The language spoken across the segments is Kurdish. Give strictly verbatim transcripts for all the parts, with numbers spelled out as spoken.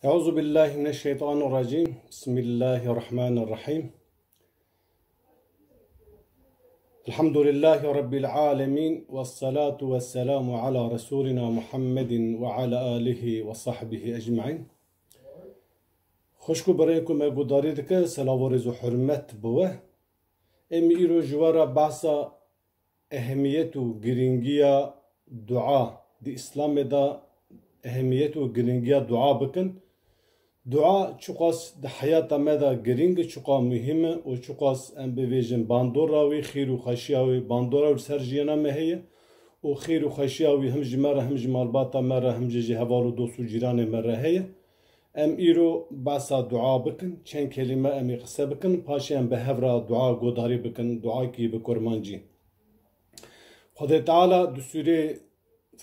أعوذ بالله من الشيطان الرجيم. بسم الله الرحمن الرحيم. الحمد لله رب العالمين، والصلاة والسلام على رسولنا محمد وعلى آله وصحبه أجمعين. Xwişk û birayên ku me guhdarî dike, selav û rêz û hurmet bi we. Em îro ji we re behsa ehemiyet û girîngiya dua di Îslamê de, ehemiyet û girîngiya dua bikin. Dua çiqas di heyata me de girîng e, çiqas muhîm e û çiqas em bivêjin bandora wî, xêr û xweşiya wî, bandora wî li ser jiyana me heye û xêr û xweşiya wî him ji me re, him ji malbata me re, him jî ji heval û dost û cîranê me re heye. Em îro behsa dua bikin, çend kelîme em ê qise bikin, paşê em bi hev re dua guhdarî bikin, duakî bi kurmancî. Xwedê Teala di sûrê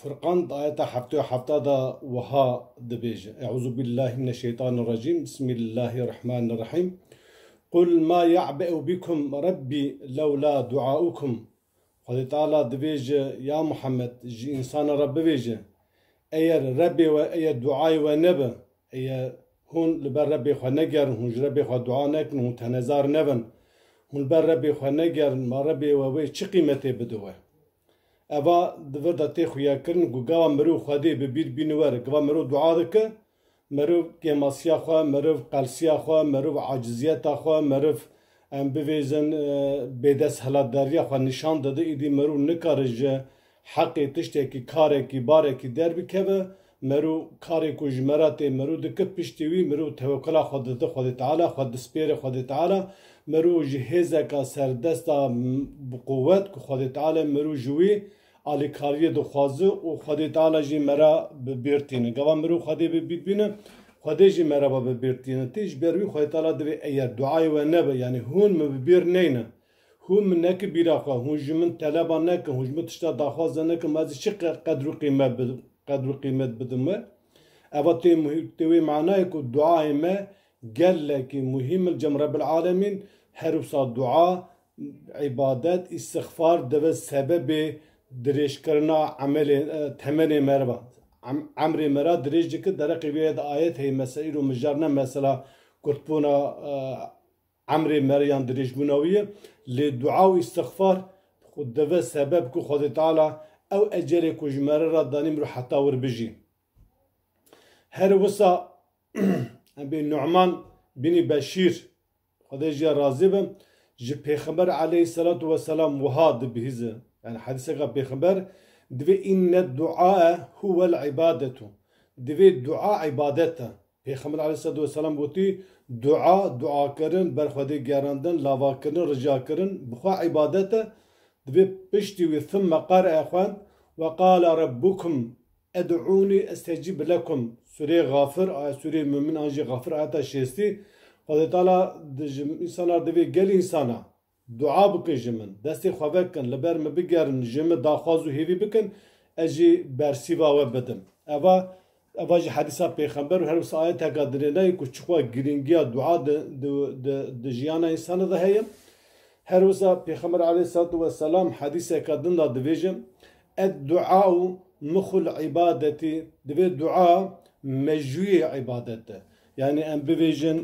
Furqan di ayeta heftê û heft de wiha dibêje, Eûzubillahimineşşeytanirrecîm, Bismillahirrahmanirrahîm. Qul ma ya'be'u bikum Rabbi lewla duaukum. Xwedê Teala dibêje, ya Muhammed, ji însana re bibêje, eger Rebbê we, eger duayê we nebe, eger hûn li ber Rebbê xwe negerin, hûn ji Rebbê xwe dua nekin, hûn tenezar nebin, hûn li ber Rebbê xwe negerin, ma Rebbê we wê çi qîmetê bide we? Eva di vir de tê xuyakirin ku gava mirov Xwedê bi bîr bîne were, gava mirov dua dike, mirov kêmasiya xwe, mirov qelsiya xwe, mirov aciziyeta xwe, mirov, em bivêzin, e, bêdesthilatdariya xwe nîşan dide, îdî mirov nikare ji heqê tiştekî, karekî, barekî derbikeve, mirov karê ku ji me re tê mirov dike, piştî wî mirov tewekela xwe dide Xwedê Teala, xwe dispêre Xwedê Teala, mirov ji hêzeka serdesta m-, bi quwet ku Xwedê Teala mirov ji wî alîkariyê dixwaze û Xwedê Teala jî me re bi bîr tîne. Gava mirov Xwedê bi bîr bîne, Xwedê jî me re ve bi bîr tîne. Tê ji ber wî Xwedê Teala divê eger duayê we nebe, yanî hûn min bi bîr neyne, hûn min neke bîra xwe, hûn ji min teleba nekin, hûn ji min tişta daxwaze nekin, ma ez ê çi qe-, qedr û qîmet bi-, qedr û qîmet bidim we? Eva tê muhî-, tê wê manayê ku duayê me gelekî muhîm in li cem Rebbil Alemîn, her wisa dua, îbadet, îstixfar dibe sebebê dirêjkirina emelê, e, temenê me re ve. Em-, emrê me re dirêj dike, dereqê wê de ayet heye, mesela îro mijar ne mesela kurtbûna, e, emrê me re yan dirêjbûna wî ye. Lê dua û îstixfar xwe dibe sebeb ku Xwedê Teala ew ecelê ku ji me re re danî mirov heta wir bijî. Her wisa em bê Nu'man binî Beşîr, Xwedê jê razî be, ji Pêxember aleyhisselatu vesselam wiha dibihîze. Yani hedîseka Pêxember divê, inne duae huwel ibadetu. Divê dua îbadet e. Pêxember aleyhisselatu vesselam gotî, dua, duakirin, ber Xwedê gerandin, lavakirin, ricakirin, bi xwe îbadet e. Divê piştî wî thumme qere'e xwend, ve qala Rabbukum ed'ûnî estecîb lekum. Sûrê Xafir, aya sûrê Mûmin an jî Xafir ayeta şêstî. Xwedê Teala di ji însana divê gelî însana dua bikin ji min, destê xwe vekin, li ber min bigerin, ji min daxwaz û hêvî bikin, ez jî bersîva we bidim. Eva, eva jî hedîsa Pêxember û her wisa ayeteka dirênayî ku çiqwa girîngiya dua di, di, di, di jiyana însana de heye. Her wisa Pêxember aleyhissalatu vesselam hedîseka din de dibêje, "Ed-duau muxul ibadetî", divê dua mejûyê îbadet e. Yani em bivêjin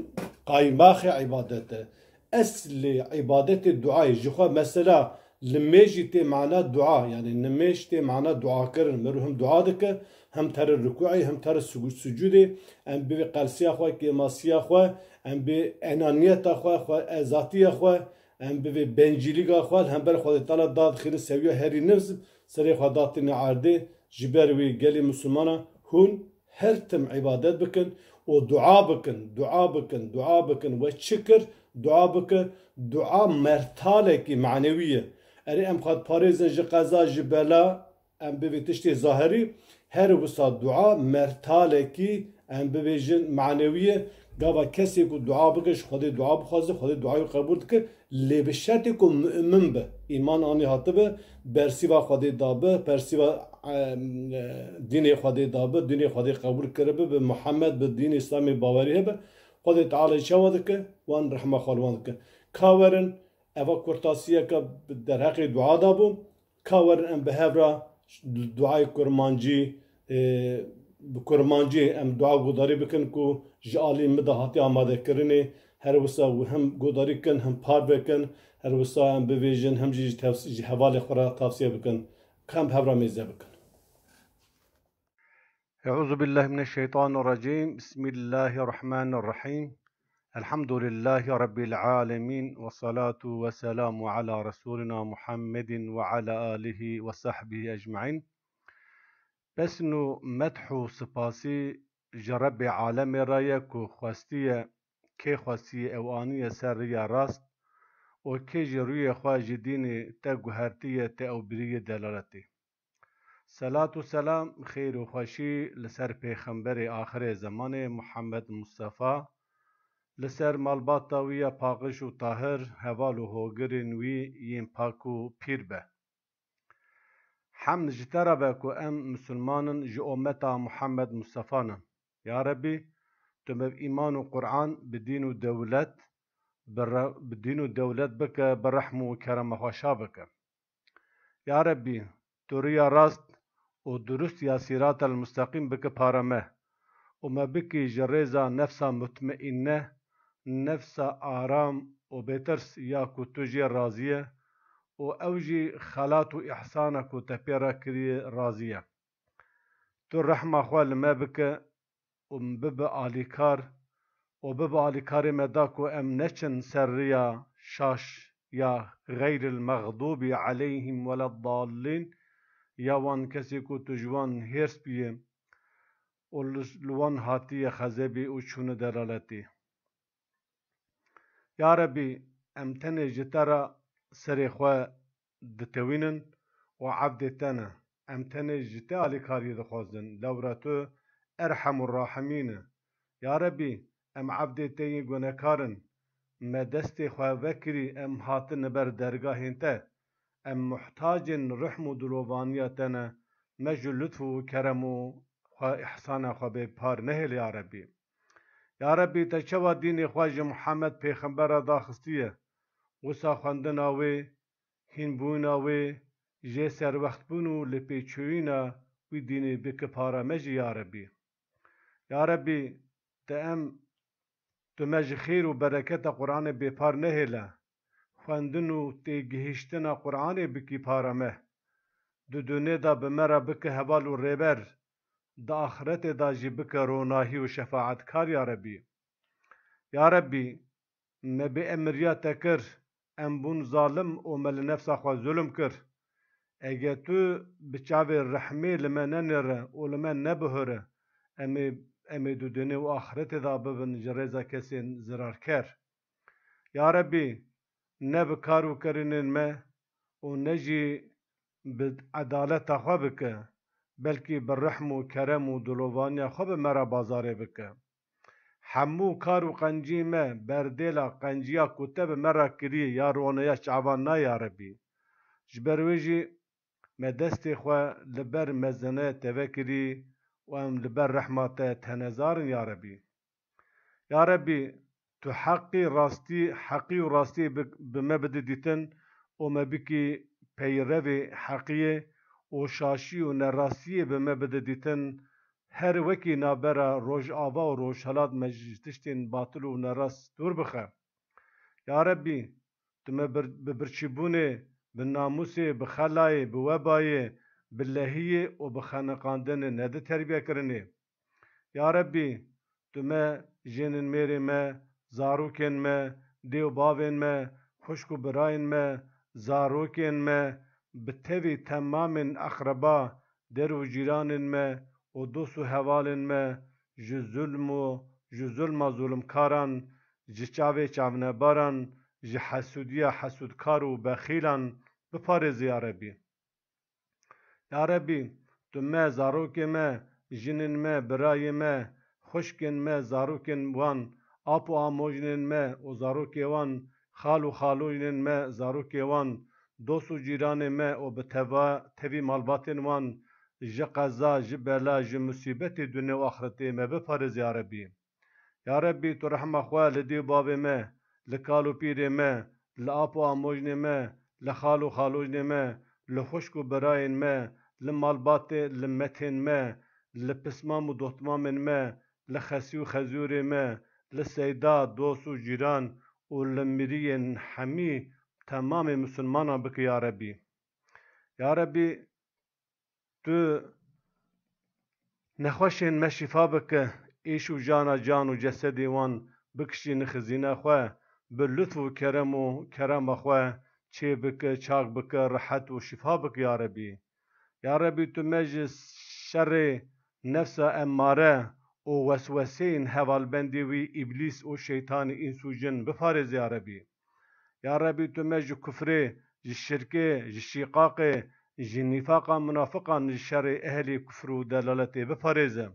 qaymaxê îbadet e. Eslê îbadetê duayê. Ji xwe mesela nimêjî tê mana dua. Yani nimêj tê mana duakirin. Mirov him dua dike, him tere rukûê, him tere su-, sucûdê. Em bivê qelsiya xwe, kêmasiya xwe, em bi enaniyeta xwe, xwe ezatiya xwe, em bivê bencîlîga xwe li hember Xwedê Teala dadixînin sewiya herî nifs, serê xwe datîne erdê. Ji ber wî gelî Mislimana hûn her tim îbadet bikin û dua bikin, dua bikin, dua bikin. We çi kir? Dua bike. Dua mertalekî manewî ye. Erê em xwe diparêzin ji qeza, ji bela, em bivê tiştê zahirî, her wisa dua mertalekî, em bibêjin, manewî ye. Gava kesê ku dua bike, ji Xwedê dua bixwaze, Xwedê duayê qebûl dike, lê bi şertê ku mu'min be, îman anî hatibe, bersîva Xwedê dabe, bersîva, em, e, dînê Xwedê dabe, dînê Xwedê qebûl kiribe, bi Muhammed, bi dînê Îslamê bawerî hebe, Xwedê Teala çawa dike? Wan rehma xwe li wan dike. Ka werin, eva kurtasiyeke derheqê dua de bû, ka werin em bi hev re du-, duayê kurmancî, e, Bi kurmancî em dua guhdarî bikin ku ji alî min de hatiye amadekirinê, her wisa him guhdarî kin, him parve kin, her wisa em bivêjin, him jî ji tev-, ji hevalê xwe re tavsiye bikin. Ka em bi hev re mêze bikin. أعوذ بالله من الشيطان الرجيم. بسم الله الرحمن الرحيم. الحمد لله رب العالمين، والصلاة والسلام على رسولنا محمد وعلى آله وصحبه أجمعين. Pesn û medh û sipasî ji Rebbê alemê re ye ku xwestiye, kê xwestiye ew aniye ser riya rast û kê ji rûyê xwe ji dînê te guhertiye, te ew birî yê delaletê. Selat û selam, xêr û xweşî li ser pêxemberê axirê zemanê Muhammed Mustafa, li ser malbata wî ya paqij û tahir, heval û hogirên wî yên pak û pîr be. Hemd ji te re be ku em misilman in, ji ummeta Muhammed Mustafa ne. Ya Rebbî, tu me bi îman û Qur'an, bi dîn û dewlet, bi re-, bi dîn û dewlet bike, bi rehm û kerema xwe şa bike. Ya Rebbî, tu riya rast û durust ya sîratel musteqîm bike para me û me bikî ji rêza nefsa mutmeîne, nefsa aram û bêtirs ya ku tu jê razî ye û ew jî xelat û îhsana ku te pê re kiriye razî ye. Tu rehma xwe li me bike û em bibe alîkar û bibe alîkarê me da ku em neçin ser riya şaş ya xeyril mexdûbî aleyhim weleddallîn, ya wan kesê ku tu ji wan hêrs bûye û li, li wan hatiye xezebî û çûne delaletî. Ya Rebbî, em tenê ji te re serê xwe ditewînin û evdê te ne. Em tenê ji te alîkariyê dixwazin. Lewra tu Erhemur Rahimîn e. Ya Rebbî, em evdê te yê gunekar in. Me destê xwe vekirî, em hatine ber dergahên te. Em muhtacên rihm û dilovaniya te ne. Me ji lutf û kerem û xwe, îhsana xwe bê par nehêle, ya Rebbî. Ya Rebbî, te çawa dînê xwe ji Muhammed pêxember re daxistiye, wisa xwendina wê, hînbûna wê, jê serwextbûn û lêpêçûyîna wî dînê bike para me jî, ya Rebbî. Ya Rebbî, te em, tu me ji xêr û bereketa Qur'anê bêpar nehêle. Xwendin û têgihiştina Qur'anê bikî para me. Di dunê de bi me re bike heval û rêber, di axretê de jî bike ronahî û şefaetkar, ya Rebbî. Ya Rebbî, me bêemiriya te kir, em bûn zalim û me li nefsa xwe zulm kir. Ege tu bi çavê rehmê li me nenêre û li me nebihore, em ê, em ê di dunê û axretê de bibin ji rêza kesên zirarker. Ya Rebbî, ne bi kar û kirinên me û ne jî bi edaleta xwe bike, belkî bi rehm û kerem û dilovaniya xwe bi me re bazarê bike. Hemû kar û qencî me, berdêla qenciya ku te bi me re kirî ya rone ya çavan na, ya Rebbî. Ji ber wê jî me destê xwe li ber mezine te vekirî û em li ber rehma te tenezar in, ya Rebbî. Ya Rebbî, tu heqî rastî, heqî û rastî bi, bi me bide dîtin û me bikî peyrevê heqiyê û şaşî û nerastiyê bi me bide dîtin, her wekî navbera Rojava û Rojhelat me ji tiştên batil û nerast dûr bixe. Ya Rebbî, tu me bir, bi birçîbûnê, bi namûsê, bi xelayê, bi webayê, bi lehiyê û bi xeniqandinê nedi terbiye kirinê. Ya Rebbî, tu me, jinên mêrê me, zarokên me, dê û bavên me, xwişk û birayên me, zarokên me, bi tevî temamên eqreba, der û cîranên me û dost û hevalên me ji zulm û ji zulma zulmkaran, ji çavê çavnebaran, ji hesûdiya hesûdkar û bexîlan biparêze, ya Rebbî. Ya Rebbî, tu me, zarokê me, jinên me, birayê me, xwişkên me, zarokên wan, ap û amojnên me û zarokê wan, xal û xalojnên me, zarokê wan, dost û cîranê me û bi teva, tevî malbatên wan ji qeza, ji bela, ji musîbetê dunê û axretê me biparêz, ya Rebbî. Ya Rebbî, tu rehma xwe li dê û bavê me, li kal û pîrê me, li ap û amojnê me, li xal û xalojnê me, li xwişk û birayên me, li malbatê, li metên me, li pismam û dotmamên me, li xesî û xezûrê me, li seyda, dost û cîran û li miriyên hemî temamê misilmanan bike ya Rebî. Ya Rebî, tu nexweşên me şîfa bike, îş û jana can û cesedê wan bikişîne xizîna xwe, bi lutf û kerem û kerema xwe çê bike, çak bike, rehet û şîfa bike ya Rebî. Ya Rebî, tu me ji şerê nefsa emmare û wesweseyên hevalbendê wî îblîs û şeytanê îns û cin biparêze ya Rebî. Ya Rebî, tu me ji kufrê, ji şirkê, ji şîqaqê, ji nîfaqa munafiqan, ji şerê ehlê kufr û delaletê biparêze.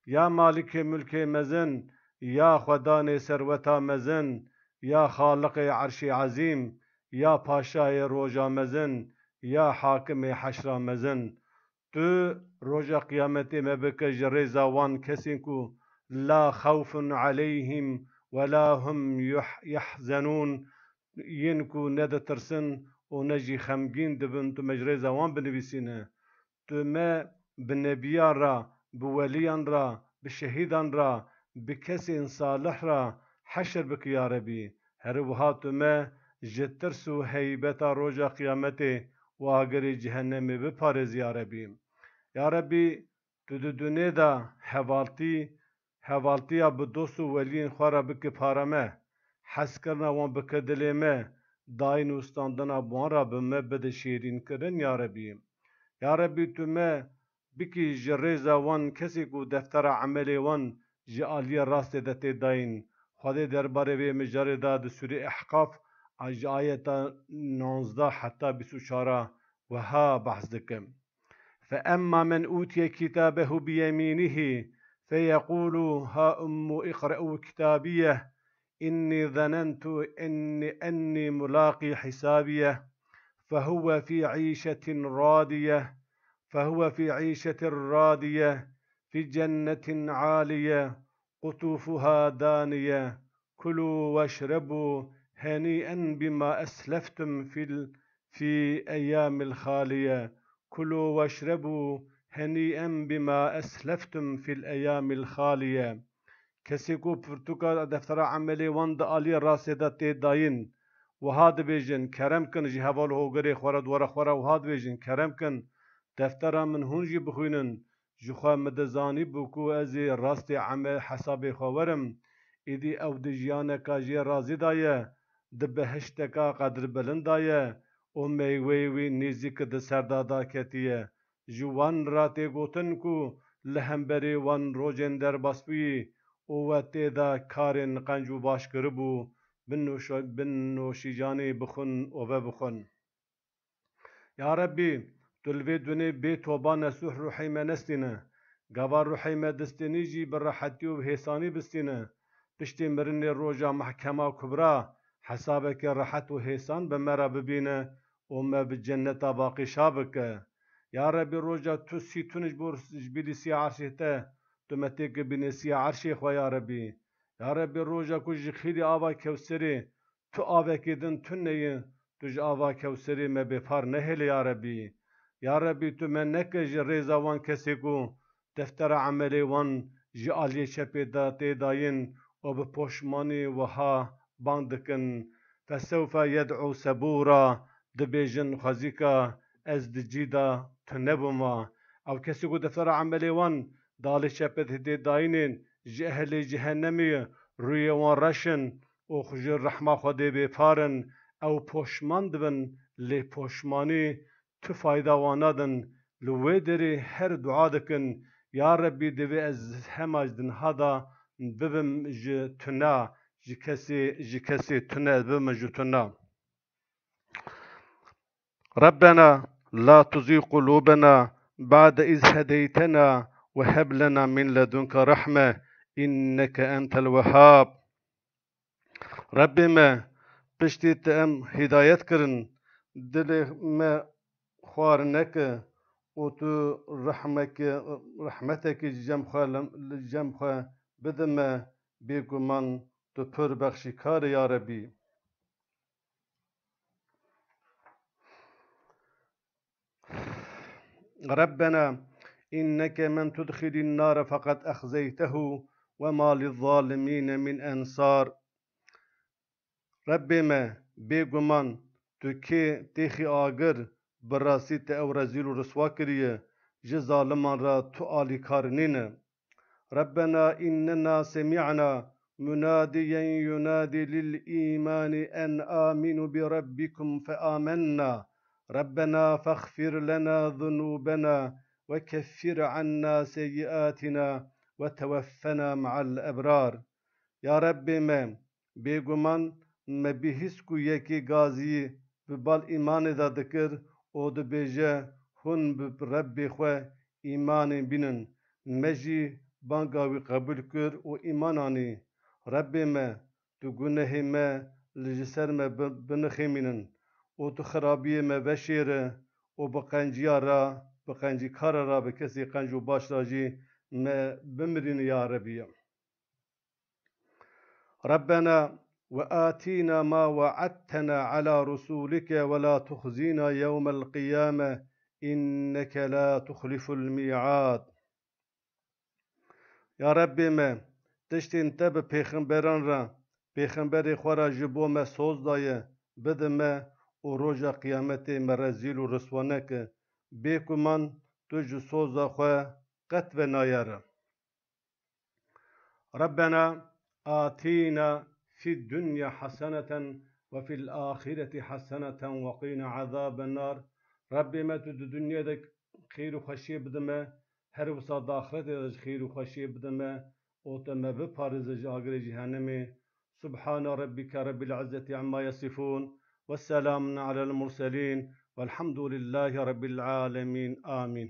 Ya Malikê mulkê mezin, ya Xwedanê serweta mezin, ya Xaliqê Erşê Ezîm, ya Paşayê roja mezin, ya Hakimê heşra mezin. Tu roja qiyametê me bike ji rêza wan kesên ku la xewfun aleyhim ve la hum yuh-, yehzenûn, yên ku ne ditirsin û ne jî xemgîn dibin, tu me ji rêza wan binivîsîne. Tu me bi nebiyan re, bi weliyan re, bi şehîdan re, bi kesên salih re heşir bike ya Rebî. Her wiha tu me ji tirs û heybeta roja qiyametê û agirê cehennemê biparêz ya Rebî. Ya Rebî, tu di dunê de hevaltî, hevaltiya bi dost û weliyên xwe re bike para me. Hezkirina wan bike dilê me. Dayîn û standina bi wan re bi me bide şêrînkirin ya Rebî. Ya Rebî, tu me bikî ji rêza wan kesê ku deftera emelê wan ji aliyê rastê de tê dayîn. Xwedê derbarê vê mijarê de di Sûrê Ehqaf a ji ayeta nonzdeh heta bîst û çar a wiha behs dike. فأما من أوتي كتابه بيمينه فيقول هاؤم اقرءوا كتابيه إني ظننت إني، أني ملاقي حسابيه فهو في عيشة راضية، فهو في عيشة راضية في جنة عالية قطوفها دانية كلوا واشربوا هنيئا بما أسلفتم في ال-، في أيام الخالية كلوا واشربوا هنيئا بما أسلفتم في الأيام الخالية. Kesê ku pirtûka deftera emelê wan di aliyê rastê de tê dayîn, wiha dibêjin, kerem kin ji heval û hogirê xwe re, di were xwe re wiha dibêjin, kerem kin, deftera min hûn jî bixwînin, ji xwe min dizanîbû ku ez ê rastê eme-, hesabê xwe werim. Îdî ew di jiyaneka jê razî de ye, di behişteka qedrbilind de ye û meyweyê wî nêzîk di ser de daketiye. Ji wan re tê gotin ku li hemberî wan rojên derbasbûyî û we tê de karên qenc û baş kiribû, bin noşa-, bin noşîcanî bixwin û vebixwin. Ya Rebbî, tu li vê dunê bê toba nesûh ruhê me nestîne. Gava ruhê me distînî jî bi rehetî û bi hêsanî bistîne. Piştî mirinê roja mehkema kubra, hesabeke rehet û hêsan bi me re bibîne û me bi cenneta baqî şa bike. Ya Rebbî, roja tu sîtûn ji bo, ji bilî siya erşê te, tu me têkibîne siya erşê xwe ya Rebbî. Ya Rebbî, roja ku ji xîrî ava Kewserê, tu avekê din tune ye, tu ji ava Kewserê me bêpar nehêle ya Rebbî. Ya Rebbî, tu me neke ji rêza wan kesê ku deftera emelê wan ji aliyê çepê de tê dayîn û bi poşmanî wiha bang dikin, fesewfe yed'û sebûra, dibêjin xwezîka ez di cî de tune bûma. Ew kesê ku deftera emelê wan di aliyê çepê de tê dayînên ji ehlê cehennemê ye, rûyê wan reş in û ji rehma Xwedê bêpar in, ew poşman dibin, lê poşmanî tu fayda wan nadin. Li wê derê her dua dikin, ya Rebbî, divê ez hema ji di niha de bibim ji tune, ji kesê, ji kesê tune, bibim ji tune. ربنا لا تزغ قلوبنا بعد إذ هديتنا وهب لنا من لدنك رحمة إنك أنت الوهاب. Rebbê me, piştî te em hidayet kirin, dilê me xwar neke û tu rehmeke, rehmetekî ji cem xwe, li cem xwe bide me, bêguman tu pir bexşîkar î ya Rebbî. ربنا إنك من تدخل النار فقد أخزيته وما للظالمين من أنصار. Rebbê me, bêguman tu kê têxî agir, bi rastî te ew rezîl û riswa kiriye, ji zaliman re tu alîkar nîne. ربنا إننا سمعنا مناديا ينادي للإيمان أن آمنوا بربكم فآمنا. ربنا فاغفر لنا ذنوبنا وكفر عنا سيئاتنا وتوفنا مع الأبرار. Ya Rebbê me, bêguman me bihîst ku yekê gaziyî bi bal îmanê de dikir û dibêje, hûn bi Rebbê xwe îmanê bînin. Me jî banga wî qebûl kir û îman anî. Rebbê me, tu gunehê me li ji ser me bi-, binixêmînin û tu xirabiyê me veşêre û bi qenciya re, bi qencîkara re, bi kesê qenc û baş re jî me bimirîne ya Rebbî. ربنا وآتنا ما وعدتنا على رسلك ولا تخزنا يوم القيامة إنك لا تخلف الميعاد. Ya Rebbê me, tiştên te bi pêxemberan re, pêxemberê xwe re ji bo me soz daye, bide me û roja qiyametê me rezîl û riswa neke. Bêguman tu ji soza xwe qet venayere. ربنا آتنا في الدنيا حسنة وفي الآخرة حسنة وقنا عذاب النار. Rebbê me, tu di dinyê de xêr û xweşiyê bide me, her wisa di axretê de jî xêr û xweşiyê bide me û te me biparêze ji agirê cehennemê. سبحان ربك رب العزة عما يصفون وسلام على المرسلين والحمد لله رب العالمين. آمين.